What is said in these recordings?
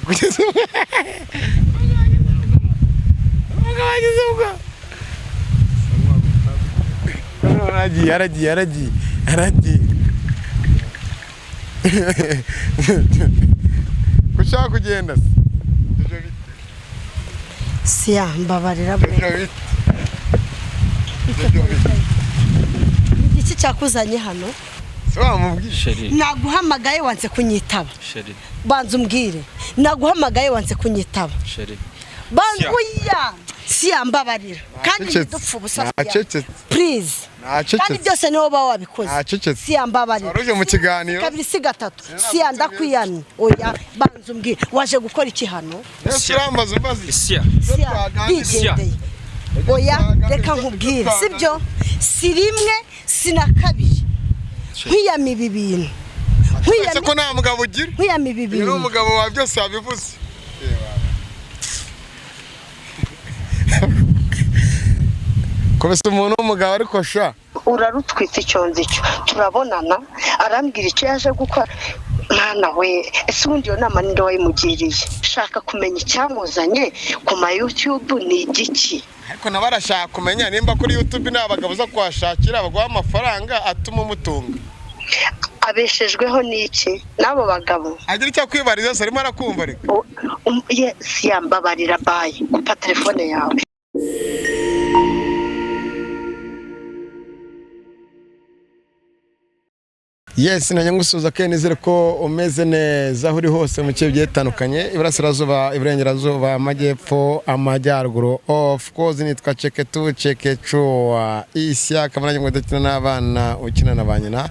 Kugeza ubwo umugabo ageze ubwo aragiye, aragiye, aragiye, aragiye. Ushaka kugenda se? Ibyo bite? Siya, mbabarira. Ibyo bite? Ibyo bite? Iki cyakuzanye hano? Se wamubwiye? Chérie. Naguhamagaye wanze kunyitaba. Chérie. Banza umbwire, naguhamagaye wanze kunyitaba. Chérie. Banza, oya siya, mbabarira kandi. Nacecetse. Ntidupfe ubusa siya. Nacecetse. Please. Nacecetse. Kandi byose niwo uba wabikoze. Nacecetse. Siya, mbabarira. Wari uje mu kiganiro? Kabiri si gatatu, siya, ndakwiyamye. Oya, banza umbwire, waje gukora iki hano? Ese urambaza umbaza iki? Siya. Siya, ndigendeye. Oya, reka nkubwire, sibyo? Si rimwe, si na kabiri nkwiyama ibi bintu. Ese ko nta mugabo ugira? Nkwiyama ibi Uyu ni bintu. umugabo wa byose wabivuze. Kubese umuntu w'umugabo ariko sha. Urarutwitse icyo nzi cyo. Turabonana, arambwira icyo yaje gukora. Mwana we, ese ubundi iyo nama ninde wayimugiriye? Shaka kumenya icyamuzanye ku ma YouTube ni igiki? Ariko nabo arashaka kumenya nimba kuri YouTube nta bagabo uza kuhashakira baguha amafaranga atuma umutunga. Abeshejweho n'iki n'abo bagabo? Agira icyo akwibariza se, arimo arakumva reka. Ye siyambabarira, bayi kupa telefone yawe. Yes, nanjye ngusuhuza kandi nizere ko umeze neza aho uri hose mu bice bigiye bitandukanye, iburasirazuba, iburengerazuba, amajyepfo, amajyaruguru. Of course nitwa Ceketu Cekecua Isya kamara, ngo ndakina n'abana ukina na ba nyina.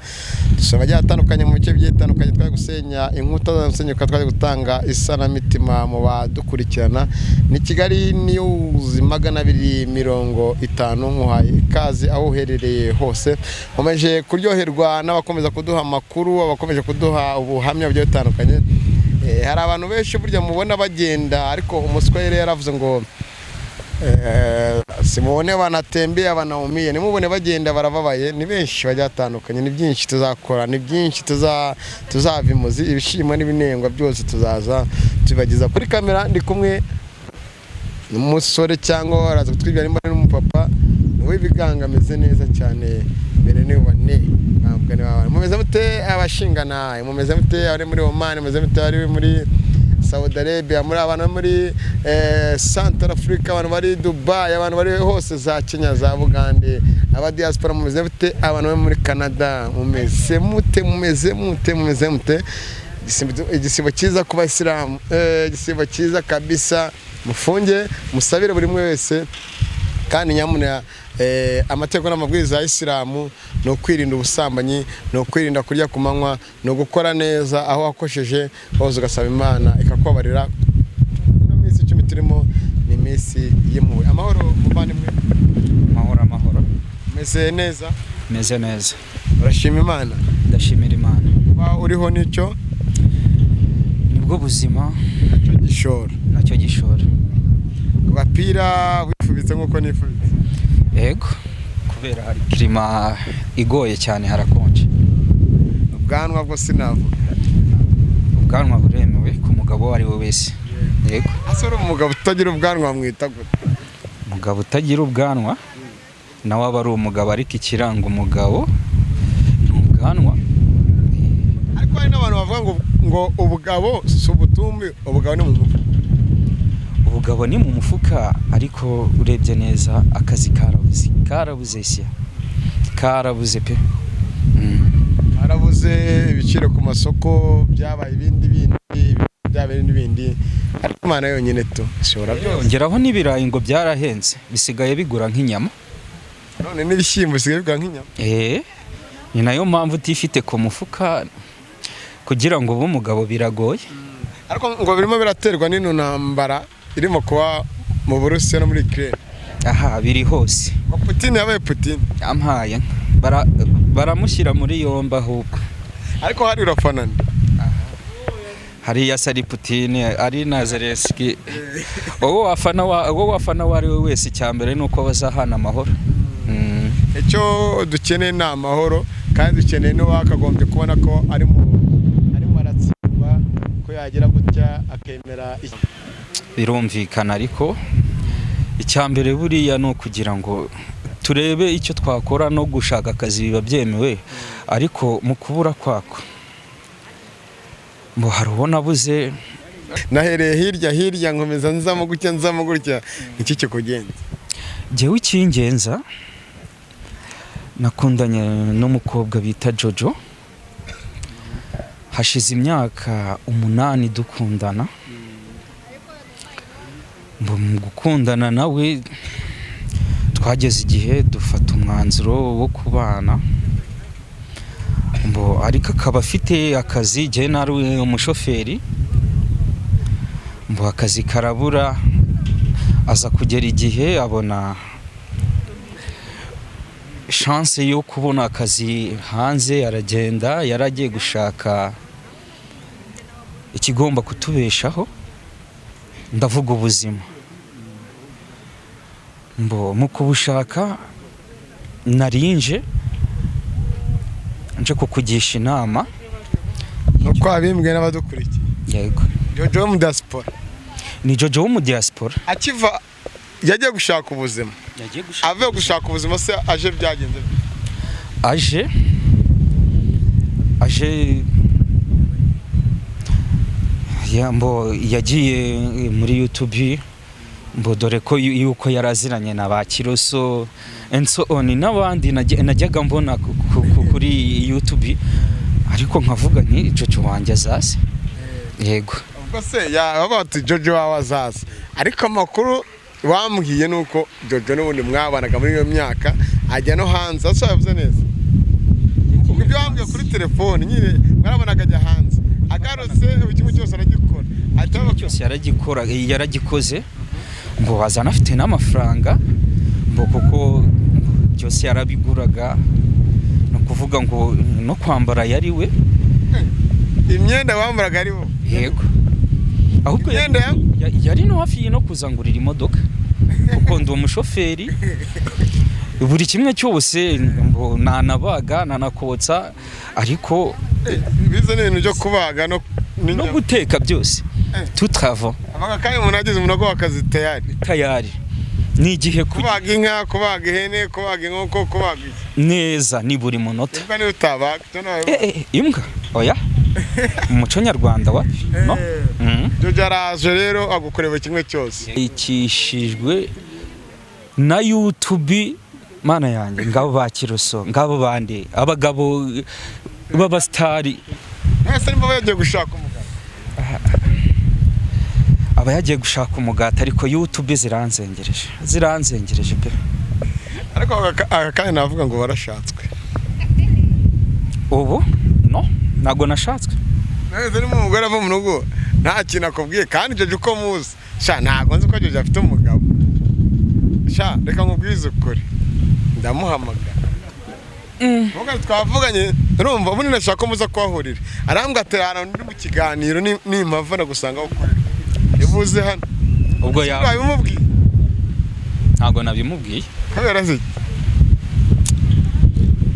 Dusaba abagiye atandukanye mu bice bigiye bitandukanye, twari gusenya inkuta zasenyuka, twari gutanga isanamitima mu badukurikirana. Ni Kigali News 250, nkuhaye ikaze aho uherereye hose. Nkomeje kuryoherwa n'abakomeza kuduha amakuru, abakomeje kuduha ubuhamya bugiye butandukanye. Hari abantu benshi burya mubona bagenda, ariko umuswa yari yaravuze ngo simubone banatembeye banaumiye, nimubone bagenda barababaye. Ni benshi bagiye batandukanye, ni byinshi tuzakora, ni byinshi tuzava imuzi, ibishimwa n'ibinengwa byose tuzaza tubageza kuri kamera. Ndi kumwe n'umusore cyangwa araza kutwibwira nimba ari n'umupapa w'ibigango ameze neza cyane. Mbere nibone ntabwo ni babana. Mumeze mute abashingana? Mumeze mute abari muri Oman? Mumeze mute abari muri Saudi Arabia? Muri abantu bari muri Central Africa, abantu bari Dubai, abantu bari hose za Kenya, za Bugande, aba diaspora, mumeze mute? Abantu bari muri Canada, mumeze mute? Mumeze mute? Mumeze mute? Igisibo cyiza ku bayisilamu, igisibo cyiza kabisa. Mufunge musabire buri umwe wese kandi nyamuna amategeko n'amabwiriza ya isilamu ni ukwirinda ubusambanyi, ni ukwirinda kurya ku manywa, ni ugukora neza, aho wakosheje hose ugasaba Imana ikakubabarira. Ino minsi 10 turimo ni iminsi y'impuhwe. Amahoro muvandimwe. Amahoro, amahoro. Umeze neza? Meze neza. Urashima Imana? Ndashimira Imana. Kuba uriho nicyo Nibwo buzima. Nacyo gishoro. Nacyo gishoro. Agapira wifubitse nk'uko nifubitse. Yego, kubera hari climat igoye cyane, harakonje. Ubwanwa bwo sinavuga. Ubwanwa buremewe ku mugabo uwo ari we wese, yego. Ese uri umugabo utagira ubwanwa mwita gute? Umugabo utagira ubwanwa nawe aba ari umugabo, ariko ikiranga umugabo ni ubwanwa. Ariko hari n'abantu bavuga ngo ubugabo si ubutumbi, ubugabo ni mu mufuka. Ubugabo ni mu mufuka, ariko urebye neza akazi karabuze, karabuze siya, karabuze pe. Harabuze ibiciro ku masoko, byabaye ibindi bindi, byabaye ibindi bindi, ariko Imana yonyine tu ishobora byose. Ongeraho n'ibirayi ngo byarahenze, bisigaye bigura nk'inyama. None n'ibishyimbo bisigaye bigura nk'inyama. Ni nayo mpamvu utifite ku mufuka kugira ngo ube umugabo biragoye. Ariko ngo birimo biraterwa n'ino ntambara irimo kuba mu Burusiya no muri Ukraine. Aha biri hose. Ngo Putin yabaye Putin. Yampaye baramushyira muri yombi ahubwo. Ariko hari urafanana. Hariya se ari Putin, ari na Zelensky, uwo wafana uwo ari we wese, icya mbere ni uko bazahana amahoro. Icyo dukeneye ni amahoro, kandi dukeneye n'uwakagombye kubona ko arimo aratsindwa ko Yagira gutya akemera Birumvikana, ariko icya mbere buriya ni ukugira ngo turebe icyo twakora. No gushaka akazi biba byemewe, ariko mu kubura kwako ngo hari ubona abuze. Nahereye hirya hirya, nkomeza nzamo gutya, nzamo gutya. Iki kikugenza? Jyewe ikingenza, nakundanye n'umukobwa bita Jojo, hashize imyaka 8 dukundana. Mu gukundana nawe twageze igihe dufata umwanzuro wo kubana. Mbo ariko akaba afite akazi, jyewe nari umushoferi. Mbo akazi karabura, aza kugera igihe abona chance yo kubona akazi hanze, aragenda. Yari agiye gushaka ikigomba kutubeshaho, ndavuga ubuzima. Mbo mu kubushaka narinje nje kukugisha inama. Nuko wabimbwiye n'abadukurikiye. Yego. Jojo wo mu diaspora? Ni Jojo wo mu diaspora. Akiva yagiye gushaka ubuzima? Yagiye gushaka. Avuye gushaka ubuzima se, aje byagenze bite? Aje mbo yagiye muri YouTube, mbo dore ko yuko yaraziranye na ba Kiroso and so on n'abandi najyaga mbona kuri YouTube, ariko nkavuga nti Jojo wanjye azaze. Yego. Ubwo se yaba bati Jojo wawe azaza, ariko amakuru wambwiye ni uko Jojo n'ubundi mwabanaga muri iyo myaka ajya no hanze. Asa yavuze neza? Ubwo ibyo wambwiye kuri telefone nyine, mwarabonaga ajya hanze, agarutse buri kimwe cyose aragikora, ahita Cyose yaragikora, yaragikoze, ngo azana afite n'amafaranga, ngo kuko byose yarabiguraga, ni ukuvuga ngo no kwambara yari we. Imyenda wambaraga ari bo? Yego, ahubwo Imyenda yari no hafi no kuzangurira imodoka, kuko ndi umushoferi, buri kimwe cyose ngo nanabaga, nanakotsa, ariko Bize n'ibintu byo kubaga no no n'inyama. guteka byose, tout travaux. Abaga kandi umuntu agize umunogo w'akazi tayari. Tayari ni igihe Kubaga inka, kubaga ihene, kubaga inkoko, kubaga iki? Neza, ni buri munota. Imbwa niyo utabaga cyo nawe? Imbwa oya, mu muco nyarwanda wapi, no. Jojo araje rero agukorera buri kimwe cyose. Ikishijwe na YouTube, mana yanjye, ngabo ba Kiroso, ngabo bandi abagabo b'abasitari. Mwese nimba yagiye gushaka umugabo. Aba yagiye gushaka umugati, ariko YouTube ziranzengereje, ziranzengereje pe. Ariko aka kanya navuga ngo warashatswe? Ubu no, ntabwo nashatswe. Mwese nimba umugore ava mu rugo nta kintu akubwiye, kandi Jojo uko muzi, sha, ntabwo nzi ko Jojo afite umugabo. Sha, reka nkubwize ukuri, ndamuhamagara. Vuga twavuganye, urumva ubundi nashaka ko muza kuhahurira, arambwira ati ahantu ndi mu kiganiro, nimpava nagusanga aho ukorera, ibuze hano. Ubwo ya Wabimubwiye? Ntabwo nabimubwiye. Kubera se?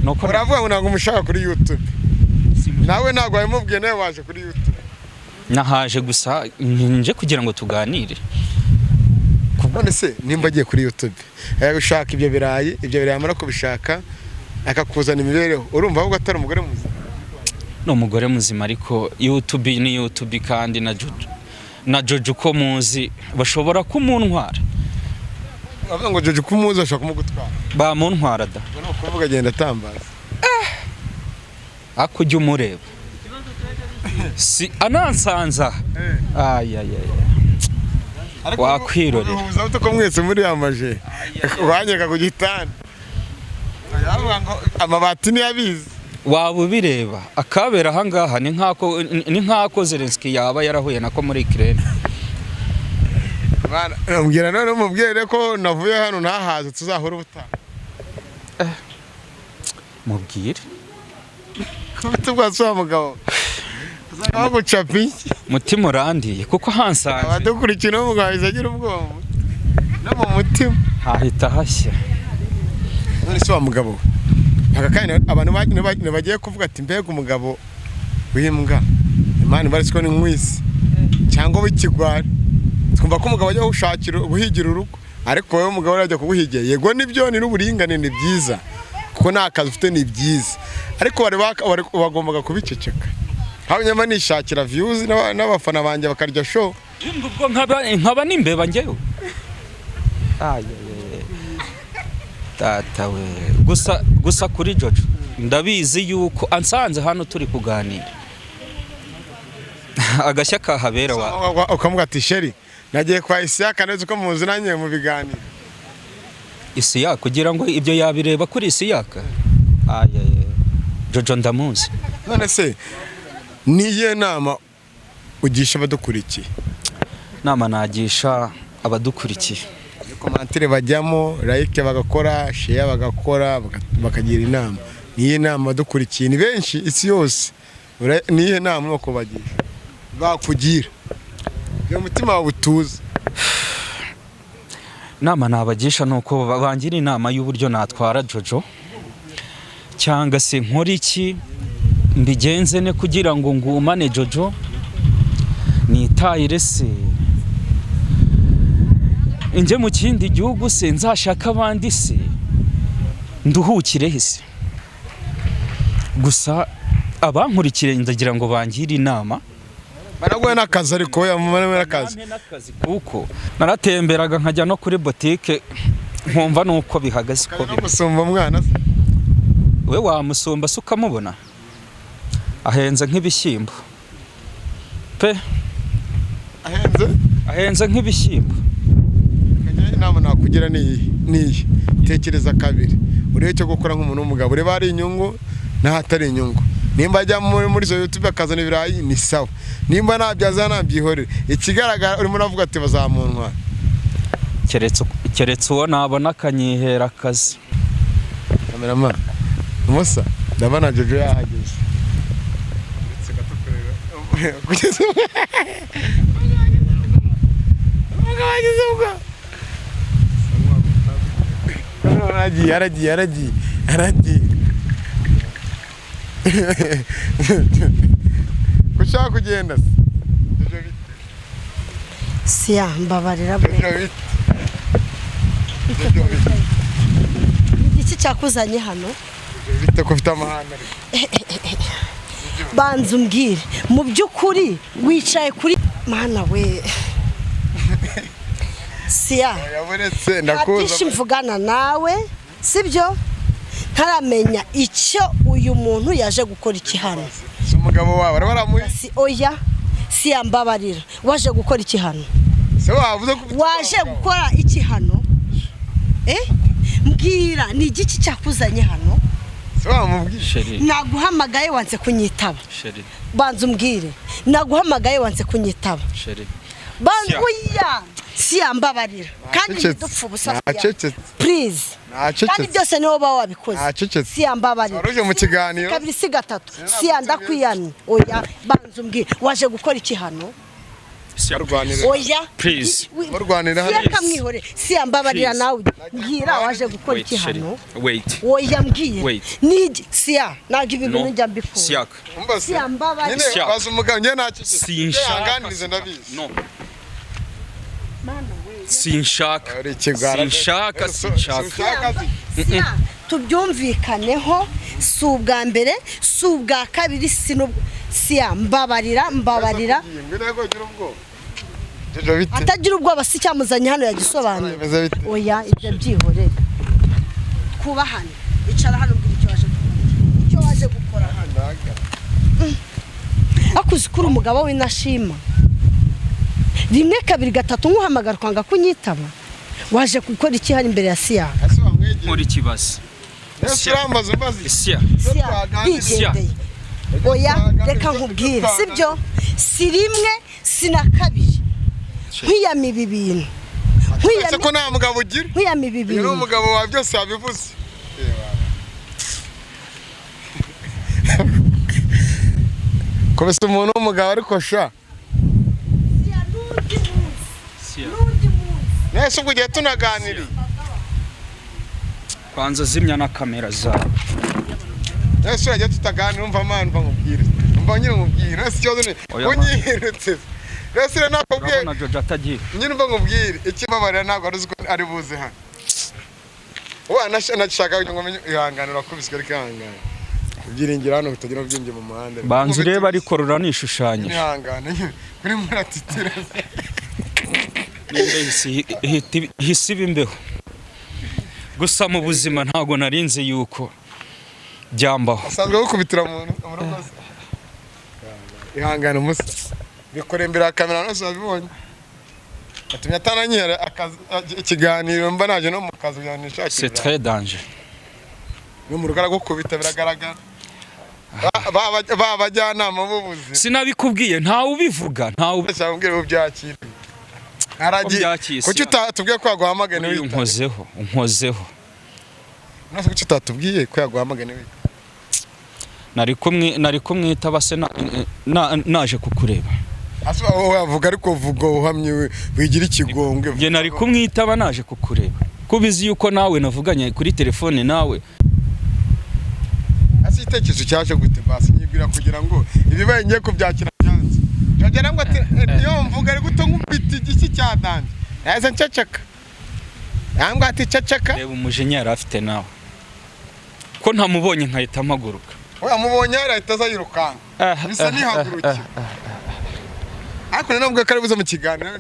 Nuko Uravuga ngo ntabwo umushaka kuri YouTube, nawe ntabwo wabimubwiye, nawe waje kuri YouTube. Nahaje gusa nje kugira ngo tuganire. None se nimba agiye kuri YouTube gushaka ibyo birayi, ibyo birayi amara kubishaka akakuzana imibereho, urumva ahubwo atari umugore muzima? Ni umugore muzima, ariko YouTube ni YouTube, kandi na Jojo, na Jojo uko muzi bashobora kumuntwara. Avuga ngo Jojo uko umuzi ashobora kumugutwara? Bamuntwara da. Ubwo ni ukuvuga agenda atambaza. Ako ujya umureba si anansanza, ayayaya. Ariko Wakwirorera. ubihuza ute ko mwese muri yamaje wanyeka ku gitanda, yavuga ngo amabati niyo abizi? Waba ubireba akabera ahangaha, ni nk'ako Zelensky yaba yarahuye nako muri Ukraine. Bana, mbwira none, umubwire ko navuye hano ntahaze, tuzahura ubutaha. Mubwire. Kubita ubwatsi wa mugabo bagucapa iki? Mutima urandiye kuko hansanze. Abadukurikira n'umugabo ahise agira ubwoba no mu mutima. Hahita hashya. None se wa mugabo we, aka kanya abantu bagiye kuvuga ati mbega umugabo w'imbwa, Imana ibarizwa ni nkwisi. Cyangwa w'ikigwari. Twumva ko umugabo ajya gushakira guhigira urugo, ariko wowe umugabo arajya kuguhigira. Yego nibyo, ni n'uburingane, ni byiza kuko nta kazi ufite, ni byiza, ariko bari bagombaga kubiceceka. Hanyuma nishakira views n'abafana banjye bakarya show. Ubwo nkaba n'imbeba njyewe. Ay, ay, ay. Data we, gusa gusa kuri Jojo ndabizi yuko ansanze hano turi kuganira, agashya kahabera wa. Ukamuga ati: "Chéri, nagiye kwa Isiyaka neza uko muziranye mu biganiro." Isiyaka, kugira ngo ibyo yabireba kuri Isiyaka. Ay, ay, ay. Jojo ndamuzi. None se ni iyihe nama ugisha abadukurikiye? Nama nagisha abadukurikiye? Commentaire bajyamo, like bagakora, share bagakora, bakagira inama. Ni iyihe nama abadukurikiye? Ni benshi isi yose. Ni iyihe nama urimo kubagira, bakugira iyo mutima wawe utuze? Inama nabagisha ni uko bangira inama y'uburyo natwara Jojo, cyangwa se nkora iki, mbigenze ne kugira ngo ngumane Jojo, nitayire se, njye mu kindi gihugu se, nzashaka abandi se, nduhukire se. Gusa abankurikire ndagira ngo bangire inama. Banaguhe n'akazi, ariko we yamubonemo n'akazi. Bampe n'akazi, kuko naratemberaga nkajya no kuri botike nkumva nuko bihagaze uko no bimeze. Gusumba umwana se? We wamusumba se ukamubona? Ahenze nk'ibishyimbo pe. Ahenze. Ahenze nk'ibishyimbo. Kanya, inama nakugira ni iyi, ni iyi: tekereza kabiri urebe icyo gukora nk'umuntu w'umugabo, urebe hari inyungu n'ahatari inyungu. Nimba ajya muri izo YouTube akazana ibirayi ni sawa, nimba nabyaza nabyihorere. Ikigaragara urimo uravuga ati bazamuntwara. Keretse uwo nabona akanyihera akazi. Cameraman Musa, ndabona Jojo yahageze. Uretse gato kureba kugeza umugabo ageze ubwo aragiye, aragiye, aragiye, aragiye. Ko ushaka kugenda se? Jojo bite? Siya, mbabarira. Jojo bite? Jojo bite? Iki cyakuzanye hano? Jojo bite, ko ufite amahane ariko? Banza umbwire mu by'ukuri wicaye kuri mana we, Siya. Yabonetse. Nta byinshi Ndakuza. mvugana nawe, sibyo? Ntaramenya icyo uyu muntu yaje gukora iki hano. Si umugabo wawe araba aramuha? Si oya, Siya, mbabarira, waje gukora iki hano? Se wavuze ko ufite Waje umugabo? gukora iki hano? Mbwira, ni igiki cyakuzanye hano? Se wamubwiye? Chéri. Naguhamagaye wanze kunyitaba. Chéri. Banza umbwire, naguhamagaye wanze kunyitaba. Chéri. Banza. Siya. Oya Siya, mbabarira kandi Nacecetse. ntidupfe ubusa, Siya. Nacecetse. Please. Nacecetse. Kandi byose niwo uba wabikoze. Nacecetse. Siya, mbabarira. Wari uje mu kiganiro? Kabiri si gatatu, Siya, ndakwiyamye. Oya, banza umbwire, waje gukora iki hano? Barwanira. Oya. Please. Barwanira hano. Siya, kamwihore. Siya, mbabarira. Please. Nawe mbwira, waje gukora Wait. iki Chéri. hano? Wait. Oya, mbwira. Wait. Nigi Siya, ntabwo ibi bintu No. njya mbikunda. Siyaka. Umva se. Siya, mbabarira. Nyine Siya. baza umugabo, njye nacecetse. Sinshaka. Yanganirize, ndabizi. No, sinshaka. Uri ikigwara. Sinshaka, sinshaka. Sinshaka. Siya, tubyumvikaneho, si ubwa mbere, si ubwa kabiri, si n'ubwo. Siya, mbabarira, mbabarira. Ngwino ko ugira ubwoba. Jojo bite? Atagira ubwoba si cyamuzanye hano yagisobanuye. Bimeze bite? Oya, ibyo byihorere, twubahane. Icara hano, mbwira icyo waje gukora, icyo waje gukora hano. Akuzi ko uri umugabo w'inashima. Rimwe, kabiri, gatatu nkuhamagara kwanga kunyitaba. Waje gukora iki hano imbere ya Siya? Ese wamwegera? Nkora ikibazo. Ese urambaza umbaza iki? Siya. Siya, ndigendeye. Oya, reka nkubwire, sibyo? Si rimwe, si na kabiri nkwiyama ibi bintu. Ese ko nta mugabo ugira? Nkwiyama ibi Uyu ni bintu. umugabo wa byose yabivuze. Kubese umuntu w'umugabo ariko sha. Siya, n'undi munsi, Siya. n'undi munsi. Nese ubwo ugiye tunaganiriye. Kwanza zimya na kamera zawe. Nese urajya tutaganira? Umva mani, umva nkubwire. Umva nyine nkubwire. Nese ikibazo ni Oya, unyihirutse. Rero nakubwiye. Urabona Jojo atagiye. Nyine umva nkubwire, ikibabarira ntabwo wari uzi ko ari buze hano. Nashaka kugira ngo umenye. Ihangane, urakubiswe, ariko ihangane. Ibyiringiro hano bitagira ubwinge mu muhanda. Banza urebe, ariko ruranishushanyije. Ihangane nyine kuri muratitira. N'imbeho ihise iba imbeho. Gusa mu buzima ntabwo narinzi yuko byambaho. Asanzwe gukubitira mu rugo se? Ihangane umusa bikore imbere ya kamera nose wabibonye, atumye atananyihera ikiganiro, mba naje no mu kazi kugira ngo C'est nishakire. très danger. No mu rugo aragukubita, biragaragara. Ba bajyanama b'ubuzima. Sinabikubwiye, ntawe ubivuga, ntawe Ndashaka kumbwira ubu byakiriye. Aragiye. Byakiriye, Kuki utatubwiye ko yaguhamagaye Uriya ntiwitabe? Unkozeho, unkozeho. None se kuki utatubwiye ko yaguhamagaye ntiwitabe? Nari kumwitaba se naje kukureba? Ase wowe wavuga, ariko vuga uhamye, wigira ikigongwe. Njye nari kumwitaba naje kukureba, ko ubizi yuko nawe navuganye kuri telefone nawe. Ase igitekerezo cyaje gute? Basi nyibwira kugira ngo ibibaye ngiye kubyakira byanze. Jogera ngo ati iyo mvuga ari guto nkubita igiki cya danje. Nahise nceceka. Yambwa ati ceceka. Reba umujinya yari afite nawe, ko ntamubonye nkahita mpaguruka. We amubonye arahita aza yirukanka. Bisa nihagurukira. Ariko nanabwo ko ari buze mu kiganiro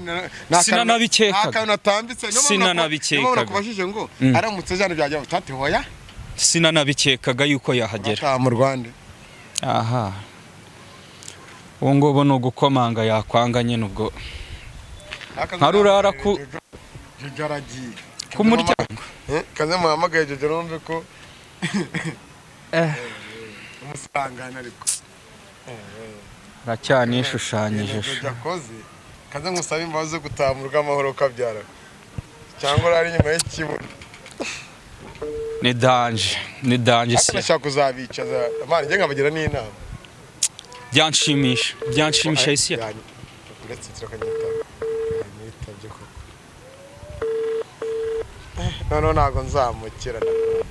Sinanabikekaga. nta kantu natambitse. Niyo mpamvu Sinanabikekaga. Niyo mpamvu nakubajije ngo aramutse jana byajya utati hoya. Sinanabikekaga yuko yahagera. Ataha mu Rwanda. Aha ubu ngubu ni ugukomanga, yakwanga nyine ubwo Nka rurara Jojo aragiye. ku muryango. Kaze muhamagaye Jojo numve ko umusangana ariko. Aracyanishushanyije. Jojo akoze. Kaze ngusabe imbabazi zo gutaha mu rugo amahoro ukabyara. Cyangwa urari inyuma y'ikibuno. Ni danger, ni danger. Ariko Si nashaka kuzabicaza. Amana njye nkabagira n'inama. Byanshimisha, byanshimisha isi. Uretse turakanyitaba. Yanyitabye koko. Noneho ntabwo nzamukira ndakubona.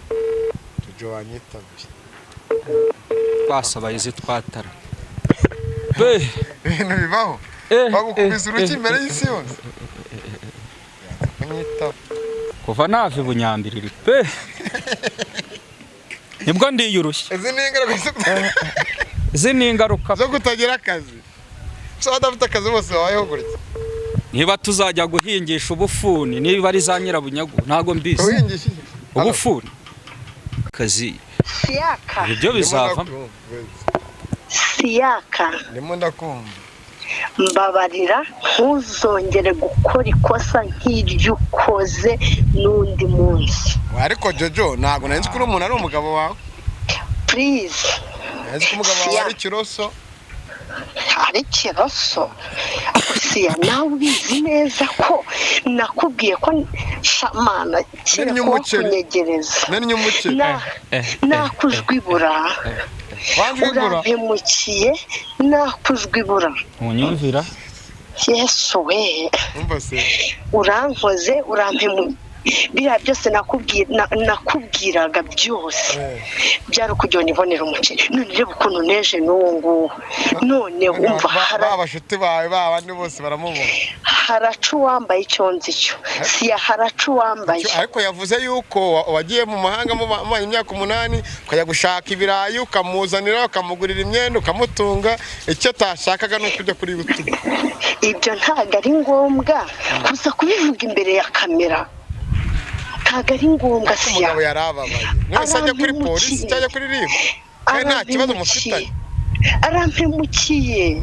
Jojo wanyitabye. Twasabaye izi twatara be. Ibintu bibaho. Bagukubise uruki imbere y'isi yose. Kunyitaba. Kuva nava i Bunyambiriri pe, nibwo ndiyurushye. Izi ni ingaruka Izi ni ingaruka zo kutagira akazi. So abadafite akazi bose babayeho gutya. Niba tuzajya guhingisha ubufuni, niba ari za nyirabunyagu, ntabwo mbizi. Uhingishije. Ubufuni akazi. Siyaka. Ibyo bizavamo. Siyaka. Ndimo ndakumva. Mbabarira, ntuzongere gukora ikosa nk'iryo ukoze n'undi munsi. Ariko Jojo, ntabwo nari nzi ko uri umuntu ari umugabo wawe. Please. Nari nzi ko umugabo wawe ari ikiroso. Ari kiroso? Siya, nawe ubizi neza ko nakubwiye ko shamana kera Nennye kuba umuceri. kunyegereza. Nennye umuceri. Nakujwibura. Wanjwibura. Urampemukiye, nakujwibura. Unyumvira. Yesu we! Umva se. Urankoze, urampemukiye. Biriya byose nakubwiraga byose byari ukugira ngo nibonere umuceri. None reba ukuntu neje n'uwo nguwo. None umva Ba bashuti bawe, ba bandi bose baramubona. Haraca uwambaye icyo nzi cyo, siya, haraca uwambaye. Ariko yavuze yuko wagiye mu mahanga mumanye imyaka 8, ukajya gushaka ibirayi ukamuzanira, ukamugurira imyenda, ukamutunga. Icyo atashakaga ni ukujya kuri YouTube. Ibyo ntabwo ari ngombwa kuza kubivuga imbere ya kamera, ntabwo ari ngombwa, Ariko siya. umugabo yarababaye. Mwese ajya kuri polisi cyangwa kuri RIB, kandi nta kibazo mufitanye. Arampemukiye.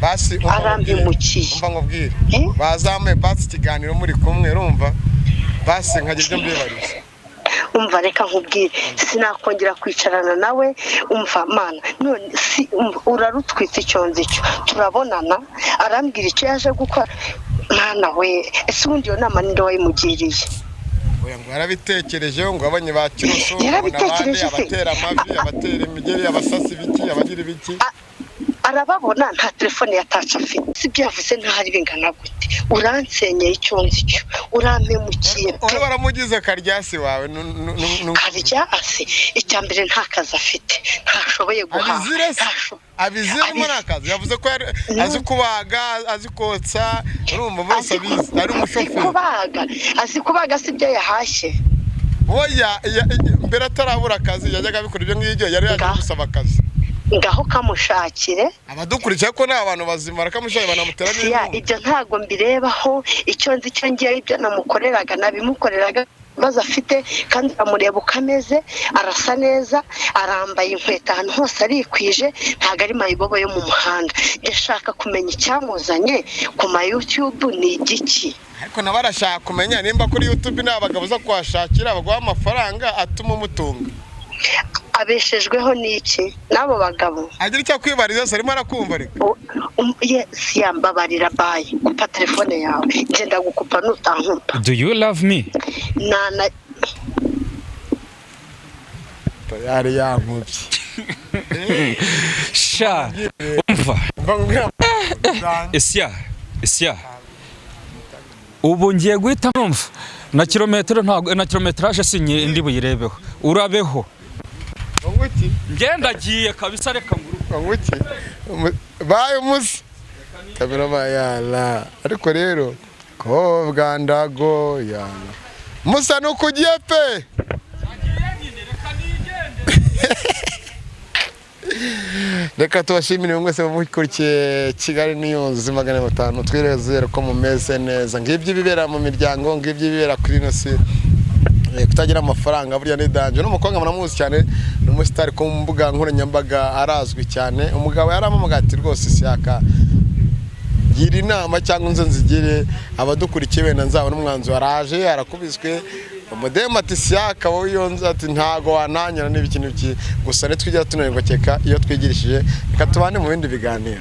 Basi umva nkubwire. Arampemukiye. Umva nkubwire. Eh? Bazamuye basi ikiganiro muri kumwe, urumva? Basi nkagira ibyo mbibariza. Umva, reka nkubwire, sinakongera kwicarana nawe. Umva mana, none si umva, urarutwitse icyo nzi cyo. Turabonana, arambwira icyo yaje gukora. Mwana we, ese ubundi iyo nama ninde wayimugiriye? Oya, ngo yarabitekerejeho, ngo abonye ba Kiroso, ngo abona abandi Yarabitekereje se? abatera amavi, abatera imigeri, abasasi ibiki, abagira ibiki. Arababona, nta telefone ya touch afite. Si ibyo yavuze ntahari bingana gute? Uransenyeye, icyo nzi cyo urampemukiye pe. Uri waramugize karyasi wawe Karyasi, icya mbere nta kazi afite, ntashoboye guhaha. Abizire se? Abizire mo ni akazi, yavuze ko azi kubaga, azi kotsa, urumva bose abizi, ari Azi umushoferi. kubaga, azi kubaga si ibyo yahashye? Oya, mbere atarabura akazi yajyaga abikora ibyo ngibyo, yari yaje gusaba akazi. Ngaho kamushakire. Abadukurikiye ko ni abantu bazima, barakamushaka, banamutera Siya, n'inkunga. Ibyo ntabwo mbirebaho. Icyo nzi cyo ngewe, ibyo namukoreraga nabimukoreraga ibibazo afite, kandi uramureba uko ameze, arasa neza, arambaye inkweto, ahantu hose arikwije, ntabwo ari mayibobo yo mu muhanda. Ndashaka kumenya icyamuzanye ku ma YouTube ni igiki? Ariko nawe arashaka kumenya nimba kuri YouTube nta bagabo uza kuhashakira baguha amafaranga atuma umutunga. Abeshejweho n'iki n'abo bagabo? Agira icyo akwibariza se, arimo arakumva reka. Ye siyambabarira, bayi kupa telefone yawe, ngenda gukupa nutankupa. Do you love me? Nana. Yari yankubye. Sha, umva. Mva nkubwira. Esya, esya, ubu ngiye guhita numva na kilometero, ntabwo na kilometrage sinye ndi buyirebeho, urabeho. Ngo iki? Ngenda giye kabisa, reka nguruke. Ngo iki? Baye umusi kamerama yala, ariko rero kobwa ndago yala musa nuko ugiye pe. Reka tubashimire mwese mukurikiye Kigali News 500, twirezere ko mumeze neza. Ngibyo ibibera mu miryango, ngibyo ibibera kuri ino si. Kutagira amafaranga burya ni danger. N'umukobwa muramuzi cyane, ni umusitari ku mbuga nkoranyambaga, arazwi cyane. Umugabo yaramamagaye ati: "Rwose Ishyaka, gira inama cyangwa inzu nzigire abadukurikiye, wenda nzabona umwanzuro." Araje arakubiswe, umudemu ati: "Siyaka wowe iyo nzu," ati: "Ntago wananyura n'ibiki n'ibiki." Gusa ntitwijya tunanirwa, keka iyo twigirishije. Reka tubane mu bindi biganiro.